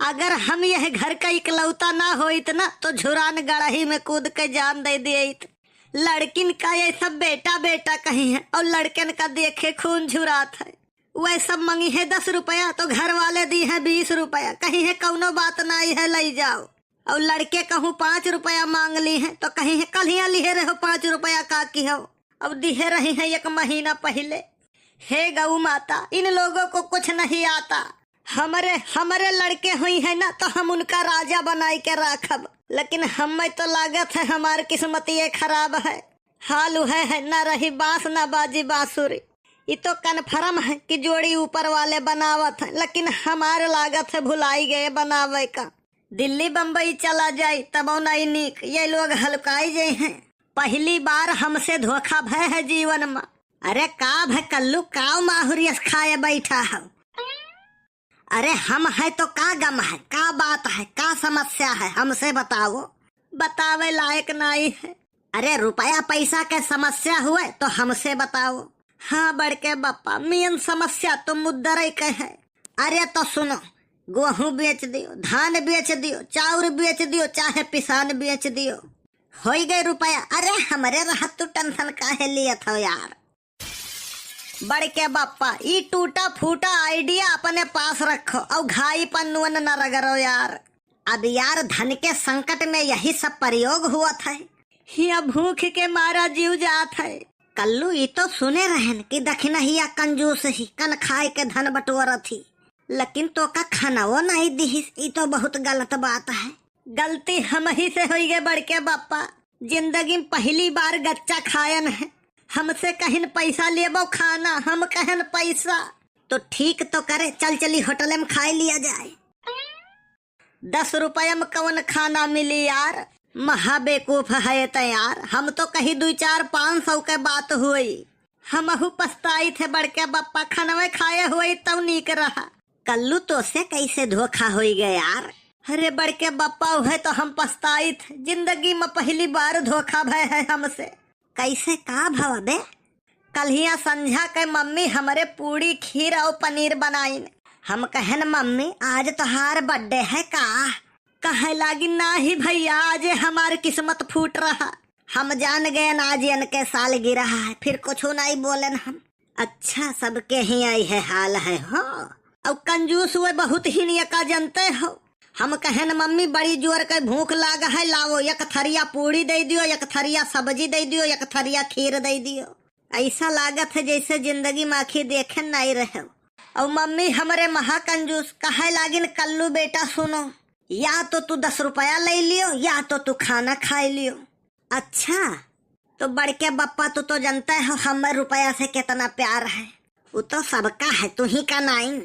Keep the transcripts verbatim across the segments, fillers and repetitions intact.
अगर हम यह घर का इकलौता ना होइत ना, तो झुरान गड़ही में कूद के जान दे देइत। लड़किन का ये सब बेटा बेटा कहिहैं, और लड़कन का देखे खून झुरात है। वह सब मंगिहैं दस रुपया, तो घर वाले दिहैं बीस रुपया, कहिहैं कौनो बात नाई है, लई जाओ। और लड़के कहूँ पाँच रुपया मांग लिहैं, तो कहिहैं कल्हियाँ लिहे रहो पाँच रुपया, का किहो, और दिहे रहिहैं एक महीना पहिले। हे गौ माता, इन लोगों को कुछ नहीं आता। हमरे, हमरे लड़के हुइहैं ना, तो हम उनका राजा बनाई के राखब, लेकिन हमें तो लागत है हमार किस्मत ये खराब है। हाल उहै है, ना रही बाँस ना बाजी बाँसुरी। ई तो confirm है कि जोड़ी ऊपर वाले बनावत हैं, लेकिन हमार लागत है भुलाई गए बनावे का। दिल्ली बम्बई चला जाई तबो नाई नीक, ये लोग हलकाई जइहैं। पहली बार हमसे धोखा भय है जीवन मा। अरे का भय कल्लू, काव माहुरियस खाए बैठा हौ? अरे हम है तो का गम है, का बात है, का समस्या है, हमसे बताओ। बतावे लायक नाई है। अरे रुपया पैसा के समस्या हुए तो हमसे बताओ। हाँ बड़के बप्पा, मेन समस्या तो मुद्दरई के है। अरे तो सुनो, गेहूं बेच दियो, धान बेच दियो, चाउर बेच दियो, चाहे पिसान बेच दियो, होई गए रुपया। अरे हमरे रहत तू tension काहे लियत हो यार? बड़के बप्पा, ई टूटा फूटा idea अपने पास रखो और घाई पर नून न रगड़ो यार। अब यार धन के संकट में यही सब प्रयोग हुवत है। हिया भूख के मारा जीव जात है। कल्लू, ई तो सुने रहन कि दखिनहिया कंजूस ही, कन खाए के धन बटोरत ही, लेकिन तोका खनवो नहीं दिहिस, ई तो बहुत गलत बात है। गलती हमही से होई गए बड़के बप्पा, जिंदगी में पहली बार गच्चा खायन है। हमसे कहन पैसा लेबो खाना, हम कहन पैसा। तो ठीक तो करे, चल चली होटल में खाए लिया जाए। दस रुपया में कौन खाना मिली यार? महा बेवकूफ है त यार, हम तो कही दुई चार पाँच सौ के बात हुई। हमहू पछताइत है बड़के बप्पा, खनवे खाए हुई तब नीक रहा। कल्लू, तोसे कैसे धोखा होई गए यार? अरे बड़के बप्पा, उहे तो हम पछताइत है, जिंदगी में पहली बार धोखा भय है हमसे। कैसे, का भवा बे? कल्हिया संझा के मम्मी हमरे पूड़ी, खीर और पनीर बनाइन। हम कहन, "मम्मी, आज तोहार birthday है का?" कहे लागी, "नाही भैया, आज हमार किस्मत फूट रहा।" हम जान गए ना, आज इनके सालगिरह है, फिर कुछ नहीं बोलन हम। अच्छा, सबके ही आई है हाल है हो। और कंजूस हुए बहुत ही नियका जनते हो। हम कहन, "मम्मी, बड़ी जोर के भूख लाग है, लाओ एक थरिया पूड़ी दे दियो, एक थरिया सब्जी दे दियो, एक थरिया खीर दे दियो।" ऐसा लागत है जैसे जिंदगी में आखिर देखे नहीं रहे। और मम्मी हमरे महा कंजूस कहे लागिन, "कल्लू बेटा सुनो, या तो तू दस रुपया ले लियो या तो तू खाना खाए लियो।" अच्छा, तो बड़के बप्पा, तू तो जनते हो हमर रुपया से कितना प्यार है, वो तो सबका है, तू ही का नाई।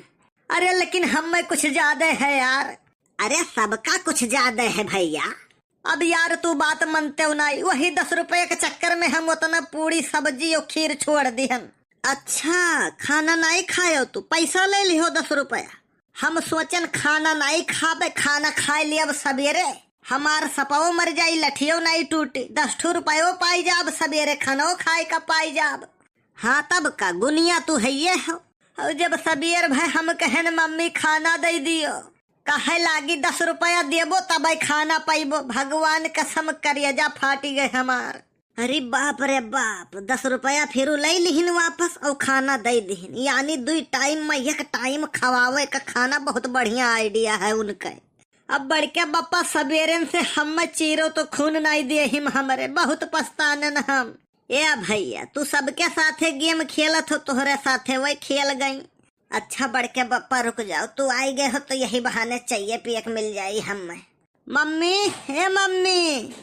अरे लेकिन हम में कुछ ज्यादा है यार। अरे सबका कुछ ज्यादा है भैया। अब यार तू बात मनते हो नाई, वही दस रुपये के चक्कर में हम उतना पूड़ी सब्जी और खीर छोड़ दिहन। अच्छा, खाना नाई खायो तू, पैसा ले लिहो दस रुपया। हम सोचन खाना नाई खाबे, खाना खाए लियब सबेरे, हमार सपवो मर जाई, लठियो नाई टूटी, दस ठो रुपयो पाई जाब, सबेरे खानो खाए का पाई जाब। हाँ तब का, गुनिया तू हइये हो। और जब सबेर भय हम कहन, "मम्मी खाना दे दियो," कहे लागी, "दस रुपया देबो तबे खाना पइबो।" भगवान कसम करेजा फाटी गए हमार। अरे बाप रे बाप, दस रुपया फिर ले लिहिन वापस और खाना दे दिहिन, यानी दुई टाइम में एक टाइम खवावे का खाना। बहुत बढ़िया idea है उनके। अब बड़के बप्पा सबेरन से हम चीरो तो खून नाई देहिम हमरे, बहुत पछतानन हम। ए भैया, तू सबके साथे game खेलत हो, तोहरे साथे वही खेल गई। अच्छा बड़के बप्पा रुक जाओ, तू आई गए हो तो यही बहाने चाहिए पिए के मिल जाई हमें। मम्मी, हे मम्मी।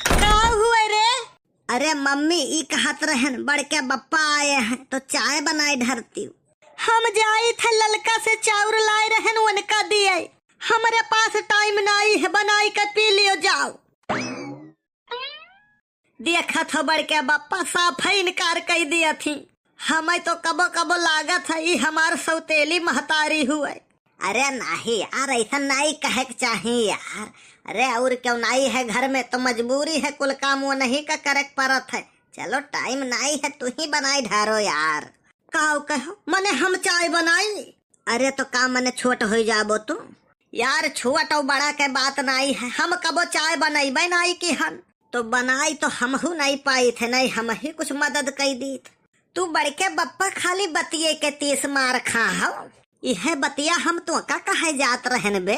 का हुए रे? अरे मम्मी, ई कहत रहन बड़के बप्पा आए हैं तो चाय बनाए धरती। हम जाई थे ललका से चाउर लाए रहन उनका दिए, हमरे पास टाइम नाई है, बनाई के पी लियो जाओ। देखत हो बड़के बप्पा साफ इनकार कई दिया थी। हमें तो कबो कबो लागत है ई हमार सौतेली महतारी हुए। अरे नाही यार, ऐसा नाही कहे के चाही यार। अरे और क्यों नाही है घर में तो मजबूरी है, कुल काम वो नहीं का करे के परत है। चलो टाइम नाही है, तू ही बनाई ढारो यार। काव कहो मने हम चाय बनाई? अरे तो का मने छोट होइ जाबो तू? यार, छोट और बड़ा के बात नाई है, हम कबो चाय बनइबे नाई किहन, तो बनाई तो हमहू नाई पाइत है, नाई हमही कुछ मदद कइ दीत। तू बड़के बप्पा खाली बतिये के तीस मार खा हो। इहे बतिया हम तोका कहे जात रहन बे।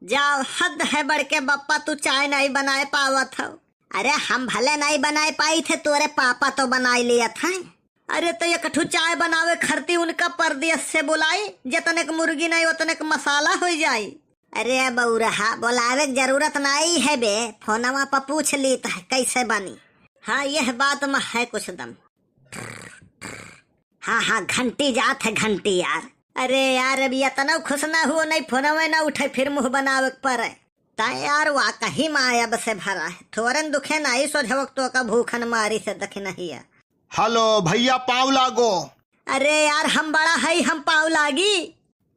जाओ, हद है बड़के बप्पा, तू चाय नाई बनाए पावत हो। अरे हम भले नाई बनाए पाइत है, तोरे पापा तो बनाए लियत हैं। अरे तो एक ठू चाय बनावे खरती उनका परदेस से बुलाई, जतने क मुर्गी नाई ओतने क मसाला होइ जाई। अरे बउरहा, बोलावे क जरूरत नाई है बे, फोनवा पर पूछ लीत है कैसे बनी। हाँ, यह बात में है कुछ दम। हाँ, हाँ, घंटी जात है, घंटी यार। अरे यार, अब यतना खुश ना हुओ, नाई फोनवे ना उठे, फिर मुँह बनावे के परे। ता यार, वाकही मायब से भरा है, थोरन दुखे नाई सोझवक तोका भूखन मारी से दखिनहिया। हेलो भइया, पाँव लागो। अरे यार, हम बड़ा हई, हम पाँव लागी।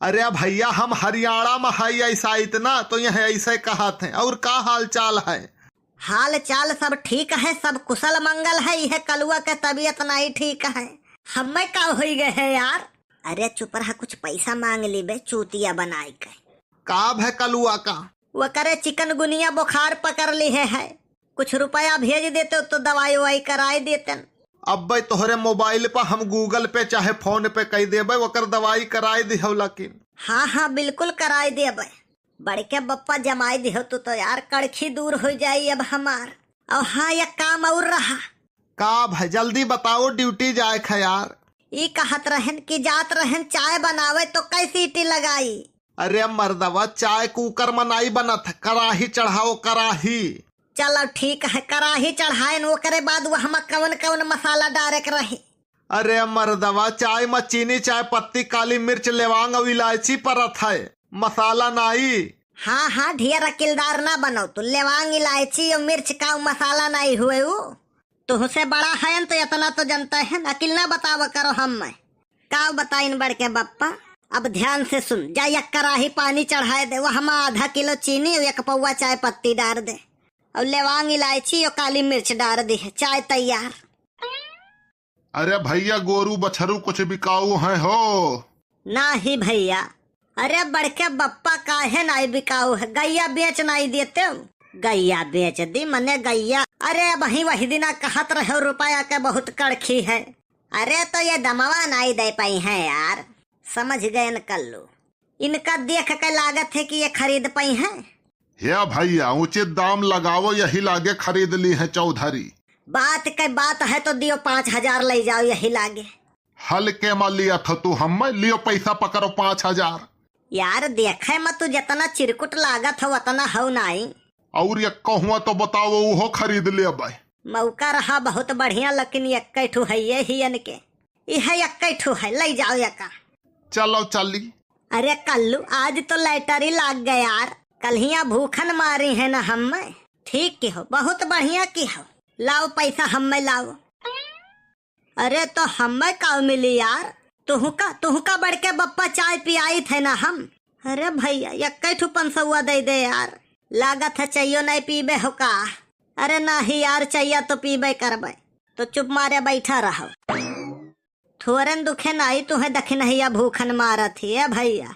अरे भइया, हम हरियाणा में हई, ऐसा इतना तो यह ऐसे कहत हैं। और का हाल चाल है? हाल चाल सब ठीक है, सब कुशल मंगल है। यह कलुआ के तबीयत नाई ठीक है। हमें का होई गए है यार? अरे चुप रहा, कुछ पैसा मांग ली बे, चूतिया बनाई के। का भे कलुआ का? वो करे चिकनगुनिया बुखार पकड़ लिहे है, कुछ रुपया भेज देते तो दवाई उवाई कराए देतन। अब्बे तोहरे मोबाइल पर हम Google Pay चाहे PhonePe कइ देबे, ओकर दवाई कराए दिहो लेकिन। हाँ, हाँ, बिल्कुल कराए देबे। बड़के बप्पा जमाए दिहो तू तो यार, कड़खी दूर होइ जाई अब हमार। और हाँ, एक काम और रहा। का भाई, जल्दी बताओ, ड्यूटी जाए ख यार। ई कहत रहन कि जात रहन चाय बनावे तो कै सीटी लगाई? अरे मर्दवा, चाय कुकर में नाई बनत, कराही चढ़ाओ, कराही। चलो ठीक है, कराही चढ़ाएन, ओकरे बाद वहमा कवन कवन मसाला डारे के रही? अरे मर्दवा, चाय में चीनी, चाय पत्ती, काली मिर्च, लेवांग और इलायची परत है, मसाला नाई। हाँ, हाँ, ढेर अकिलदार ना बनो तू, लेवांग, इलायची और मिर्च का मसाला नाई हुए उ? तुहसे बड़ा हयन तो इतना तो जनते हैं, अकिल ना बतावा करो हम में। का बताइन बड़के बप्पा, अब ध्यान से सुन, जा एक कराही पानी चढ़ाए दे, वहमा आधा किलो चीनी और एक पौवा चाय पत्ती डार दे, और लेवांग, इलायची और काली मिर्च डार दे, चाय तैयार। अरे भइया, गोरू बछरू कुछ बिकाऊ है हो? नाही भइया। अरे बड़के बप्पा, काहे नाई बिकाऊ है? गइया बेच नाई देते हो? गइया बेच दी, मने गइया। अरे अबहीं वही दिना कहत रहे हो रुपया के बहुत कड़खी है। अरे तो ये दमवा नाई दे पाई हैं यार, समझ गए न कल्लू। इनका देख के लागत है कि ये खरीद पाई हैं। हे भइया, उचित दाम लगाओ, यही लागे खरीद ली है चौधरी। बात के बात है तो दियो पाँच हजार, ले जाओ यही लागे। हल्के मा लिया था तू, हम लियो पैसा पकड़ो पाँच हजार। यार देखे मा तू जितना चिरकुट लागत हो उतना हो नाई। और यक्का हुआ तो बताओ, उहो खरीद लेबै। मौका रहा बहुत बढ़िया, लेकिन यक्कै ठू है ये ही इनके। यह यक्कै ठू है, ले जाओ यका। चलो चली। अरे कल्लू, आज तो लैटरी लाग गए यार, कल्हिया भूखन मारी है ना हम्मे। ठीक की हो, बहुत बढ़िया की हो, लाओ पैसा हम्मे लाओ। अरे तो हम्मे का मिली यार, तुहका, तुहका बड़के बप्पा चाय पियाई थे ना हम। अरे भइया, यक्कै ठू पनसौआ दे दे यार, लागत है चायो नहीं पीबे हो का? अरे नाही यार, चाया तो पीबे करबे, तो चुप मारे बैठा रहो। थोरन दुखे नाई तुहे दखिनहिया भूखन मारत ही, ए भइया।